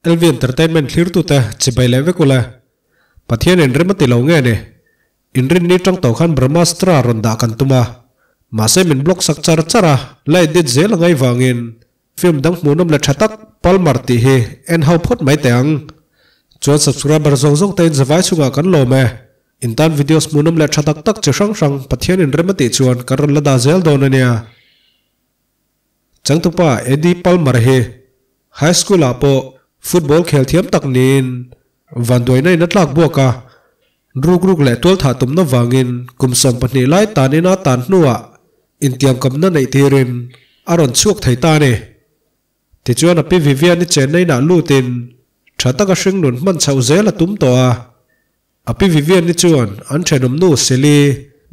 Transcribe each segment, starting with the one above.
LV Entertainment thlirtute chibai leh vek ula, Pathian in rem a ti lo nge ni? Inrinni tang tawh khan Brahmastra rawn dah kan tum a, mahse min block sak char char a, la edit zel a ngaih vangin film dang hmuhnawm leh tha tak Palmer tih hi en ho phawt mai teh ang. Chuan subscriber zawng zawng te in zavai chungah kan lawm e. In tan videos hmuhnawm leh tha tak tak chi hrang hrang Pathian in rem a tih chuan kan rawn la dah zel dawn a nia. Changtupa Eddie Palmer hi High School ah pawh football khel thiam tak niin vanduaina in a tlak buak a, ruk ruk leh tual thah tumna vangin kum 12 lai tan ina tan hnuah intiamkamna neih tirin a rawn chhuak thei ta a ni. Tichuan a pi Vivian-i chenna inah lutin tha taka hringnun hman chhoh zel a tum tawh a. A pi Vivian-i chuan an thenawm nu Sally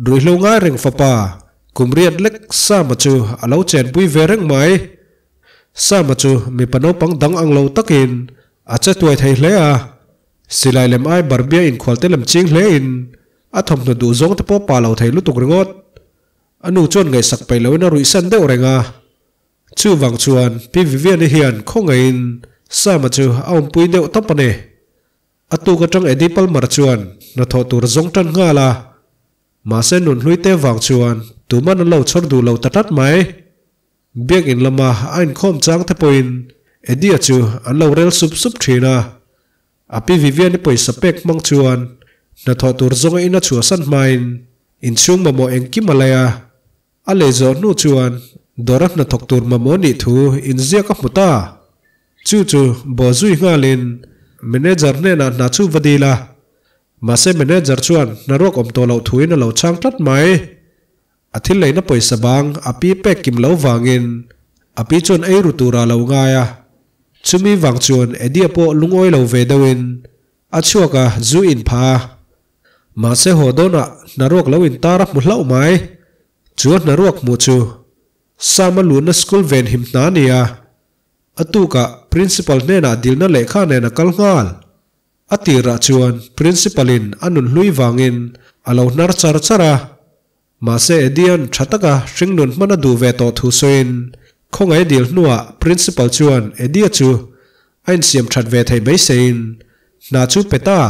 ruihhlo ngai reng fapa kum riat lek Sama chu a lo chenpui ve reng mai. Sama chu mipa naupang dang ang lo takin a che tuai thei hle a, silai lem ai barbia inkhual te lem ching hlein a thawmhnaw duh zawng te pawh pa lo thei lutuk ringawt. A nu chuan ngaihsak peih loin a ruihsan deuh reng a. Chuvang chuan pi Vivian-i hian khawngaihin Sama chu a awmpui deuh tawp a ni. A tuk atang Eddie Palmer chuan hnathawh tur zawng tan nghal a, mahse nunhlui te vang chuan tuman an lo chhawr duh lo ta tlat mai. Biakin lama a inkhawm chang te pawhin Eddie-a chu an lo rel sup sup thin a. A pi Vivian-i pawisa pek hmang chuan hnathawh tur zawnga in a chhuahsan hmain inchhung mamawh engkim a lei a. A lei zawh hnu chuan dawra hnathawk tur mamawh nih thu inziak a hmu ta. Chu chu baw zui nghalin manager hnenah hna chu va dil a. Mahse manager chuan hna ruak awm tawh loh thuin a lo chhang tlat mai. A thil leina pawisa bang a pi pek kim lo vangin a pi chuan ei ru tura lo ngai a. Chumi vang chuan Eddie-a pawh lungawi lo ve deuhin a chhuak a zu in pha a. Mahse haw dawnah hna ruak lo intar a hmu hlauh mai. Chu a hna ruak hmuh chu Sama luhna school ven him hna a ni a. A tukah Principal hnenah dilna lehkha nen a kal nghal. A tirah chuan Principal in a nun hlui vangin a lo hnar char char a. Mahse Eddie-a'n tha taka hringnun hman a duh ve tawh thu sawiin khawngaih dil hnuah Principal chuan Eddie-a chu a insiam that ve theih beiseiin hna chu pe ta.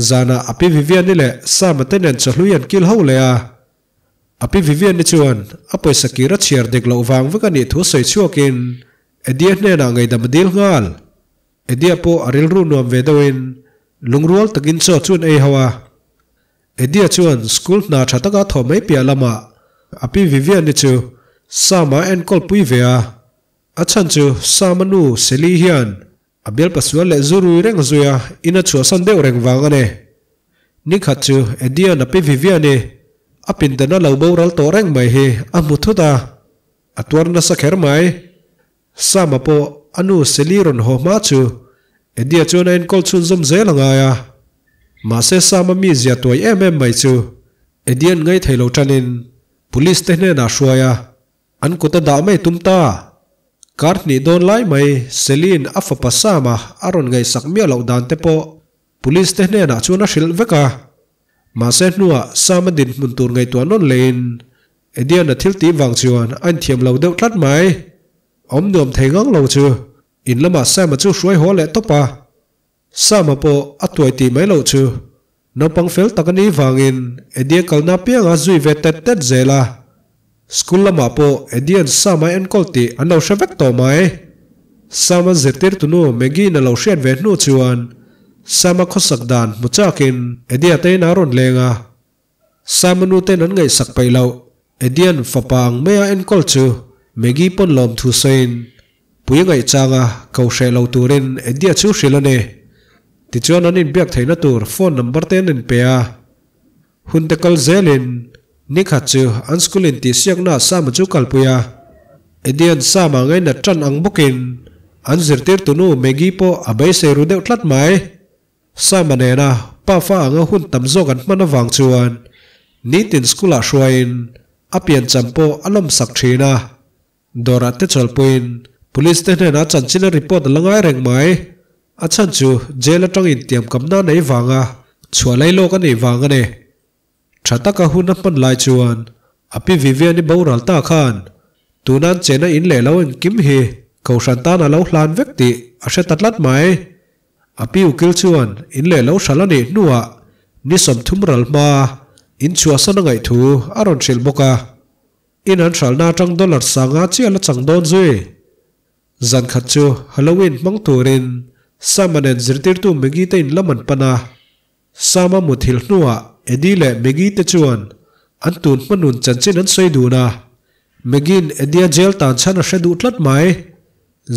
Zanah a pi Vivian-i leh Sama te nen chawhlui an kil ho leh a. A pi Vivian-i chuan a pawisa kir a chhiar dik loh vang vek a nih thu sawi chhuakin Eddie-a hnenah ngaihdam a dil nghal. Eddie-a pawh a rilru nuam ve deuhin lungrual takin chaw chu an ei ho a. Eddie-a chuan school hna tha taka thawh mai piah lamah a pi Vivian-i chu Sama a enkawl pui ve a. A chhan chu Sama nu Sally hian A bial pasual leh zu rui reng zui a, in a chhuahsan deuh reng vang a ni. Nikhat chu Eddie-a'n a pi Vivian-i a pindan a lo boral tawh reng mai hi a hmu thut a, a tuar nasa kher mai. Sam-a pawh a nu Sally rawn haw hma chu Eddie-a chuan a enkawl chhunzawm zel a ngai a. Mahse Sam-a mizia tuai em em mai chu Eddie-a'n ngaithei lo tanin Police te hnenah hruai a, An kut a dah mai tum ta. Kar hnih dawn lai mai Celine a fapa Sama a rawn ngaihsak miah loh dan te pawh Police te hnenah chuan a hrilh vek a. Mahse hnuah Sama dinhmun tur ngaihtuah nawn lehin Edian a thil tih vang chuan a inthiam lo deuh tlat mai. Awm nuam thei ngang lo chu in lamah Sama chu hruai haw leh tawp a. Sama pawh a tuai tih mai loh chu Naupang fel tak a nih vangin Eddie kalna apianga zui ve tet tet zel a. School lamah pawh Eddie-a'n Sam a enkawl tih an lo hre vek tawh mai. Sam-a zirtirtunu Maggie-in a lo hriat ve hnu chuan Sam-a khawsak dan hmu chakin Eddie-a te in a rawn leng a. Sam-a nu ten an ngaihsak peih loh Eddie-a'n fapa ang maia enkawl chu Maggie pawn lawmthu sawiin Pui ngaihchanga ko hreh lo turin Eddie-a chu hrilh a ni. Tichuan an inbiak theihna tur phone number te an inpe a. Hun te kal zelin nikhat chu an school in tihsiaknaah Sama chu kalpui a. Eddie-a'n Sama ngainat tan ang bawkin an zirtirtunu Maggie pawh a beisei ru deuh tlat mai. Sama nena pafa anga hun tam zawk an hman avang chuan nitin school-ah hruaiin a piancham pawh a lawmsak thin a. Dawrah te chawlhpuiin Police te hnenah chanchin a report a la ngai reng mai. A chhan chu jail atang intiamkamna a neih vanga chhuah lai lawk a nih vang a ni. Tha taka hun a hman lai chuan a pi Vivian-i boral ta khan tuna an chena in leh lo engkim hi Kohhran tan a lo hlan vek tih a hre ta tlat mai. A pi ukil chuan in leh lo hralh a nih hnuah ni 30 ral hma in chhuahsan a ngaih thu a rawn hrilh bawk a. In an hralhna atang dollar sanga chiah la chang dawn zui. Zan khat chu Halloween hmang turin Sam-a nen zirtirtu Maggie te in lam an pan a. Sam-a muthilh hnuah Eddie leh Maggie te chuan an tun hmanun chanchin an sawi dun a. Maggie-in Eddie-a jail tan chhan a hre duh tlat mai.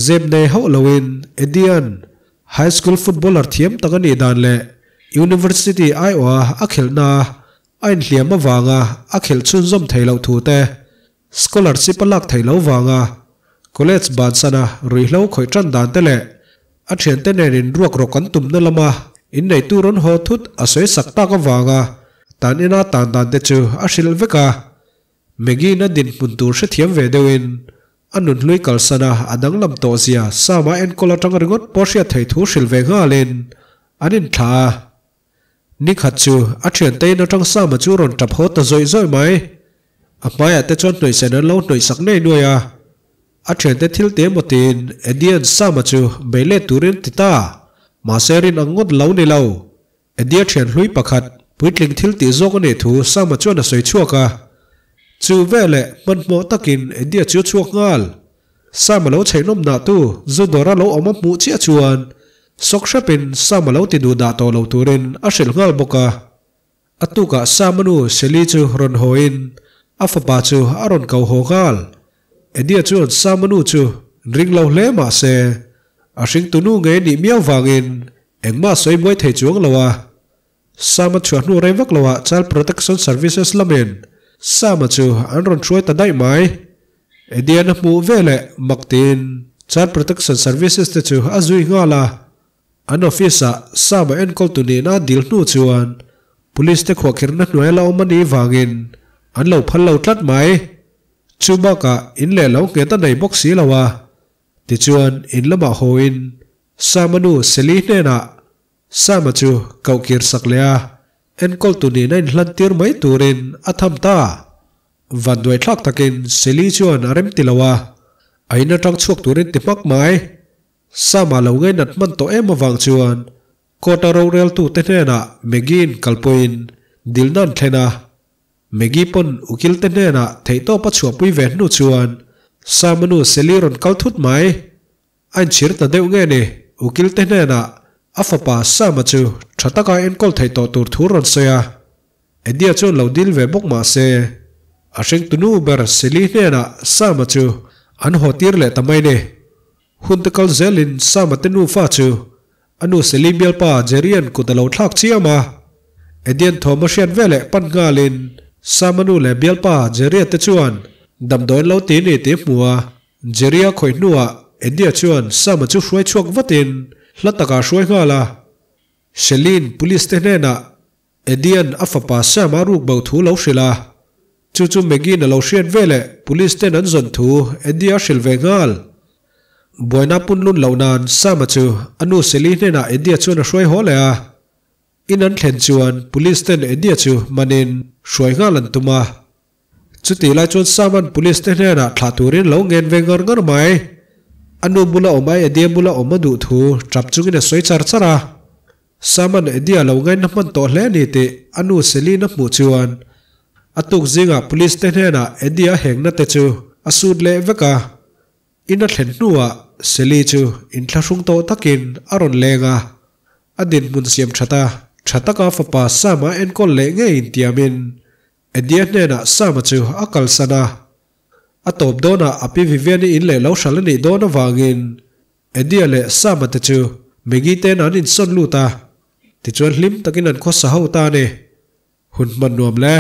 Zep nei hauh loin Eddie-a'n high school footballer thiam tak a nih dan leh university aiawha a khelhna a inhliam avanga a khelh chhunzawm thei loh thu te, Scholarship a lak theih loh vanga college bansana ruihhlo khawih tan dan te leh a thiante nen inruak rawk an tumna lama inneitu rawn haw thut a sawi sak tak avanga tan ina tan dan te chu a hrilh vek a. Maggie-in a dinhmun tur hrethiam ve deuhin a nunhlui kalsana a danglam tawh zia Sam-a enkawl atang ringawt pawh hriat theih thu hrilh ve nghalin an inthlah a. Ni khat chu a thiante in atang Sama chu rawn tap haw ta zawih zawih mai. A hmaiah te chuan hnawihsen an lo hnawih sak nei nuai a. A thiante thil te emaw tiin Eddie-a'n Sama chu bei let turin a ti ta. Mahse rin ang ngawt lo ni lo. Eddie-a thian hlui pakhat puitling thil tih zawk a nih thu Sama chuan a sawi chhuak a. Chu veleh hmanhmawh takin Eddie-a chu a chhuak nghal. Sam a lo chheihnawm nah tu zu dawr a lo awm a hmuh chiah chuan sawk hrepin Sam a lo ti duh dah tawh lo turin a hrilh nghal bawk a. A tukah Sam a nu Shelly chu rawn hawiin a fapa chu a rawn ko haw nghal. Eddie chuan Sam a nu chu ring lo hle mah se a hringtu nu ngei nih miau vangin engmah sawi buai thei chuang lo a. Sam a chhuah hnu rei vak loah Child Protection Services lamin Sam-a chu an rawn hruai ta daih mai. Edian a hmuh veleh mak tiin Child Protection Services te chu a zui nghal a. An office-ah Sam-a enkawltu nihna a dil hnu chuan Police te khuahkhirhna hnuai la awm a nih vangin an lo phal lo tlat mai. Chu bakah in leh lo nghet a nei bawk si lo a. Tichuan in lamah hawiin Sam-a nu Sally hnenah Sama chu koh kir sak leh a, enkawltu nihna inhlan tir mai turin a tham ta. Vanduai thlak takin Sally chuan a rem ti lo a, a in atang chhuak turin ti hmak mai. Sama lo ngainat hman tawh em avang chuan court-a roreltute hnenah Maggie-in kalpuiin dilna an thlen a. Maggie pawn ukilte hnenah theihtawp a chhuahpui ve hnu chuan Sama nu Sally rawn kal thut mai. A inchhir ta deuh nge ni, ukil te hnenah a fapa Sam-a chu tha taka enkawl theih tawh tur thu rawn sawi a. Eddie-a chuan lo dil ve bawk mah se, a hringtunu ber Sally hnenah Sam-a chu an haw tir leh ta mai ni. Hun te kal zelin Sam-a te nufa chu a nu Sally bialpa Jerry-a'n kut a lo thlak chiam a. Eddie-a'n thawm a hriat veleh pan nghalin Sam-a nu leh bialpa Jerry-a te chuan damdawi an lo ti ni tih hmu a. Jerry-a khawih hnuah Eddie-a chuan Sam-a chu hruai chhuak vatin hla takah a hruai nghal a. Shelly-in police te hnenah Eddie-a'n a fapa Sam-a ruk bo thu lo hrilh a. Chu chu Maggie-in a lo hriat veleh police ten an zawn thu Eddie-a hrilh ve nghal. Buaina punlun loh nan Sam-a chu a nu Shelly hnenah Eddie-a chuan a hruai haw leh a. In an thlen chuan police ten Eddie-a chu manin hruai nghal an tum a. Chutih lai chuan Saman Police te hnenah thlah turin lo ngen ve ngar ngar mai. A nu bula awm ai Eddie bula awm a duh thu tap chungin a sawi char char a. Saman Eddie a lo ngaina hman tawh hle a ni tih a nu Celine a hmuh chuan a tuk zingah Police te hnenah Eddie a hengna te chu a sut leh vek a. In a thlen hnuah Sally chu inthlahrung tawh takin a rawn leng a, a dinhmun siam that a, tha taka fapa Sam-a enkawl leh ngei intiamin Eddie-a hnenah Sam-a chu a kalsan a. A tawp dawnah a pi Vivian-i in leh lo hral a nih dawn avangin Eddie-a leh Sam-a te chu Maggie te'n an insawn lut a, tichuan hlim takin an khawsa ho ta a ni. Hun hman nuam le.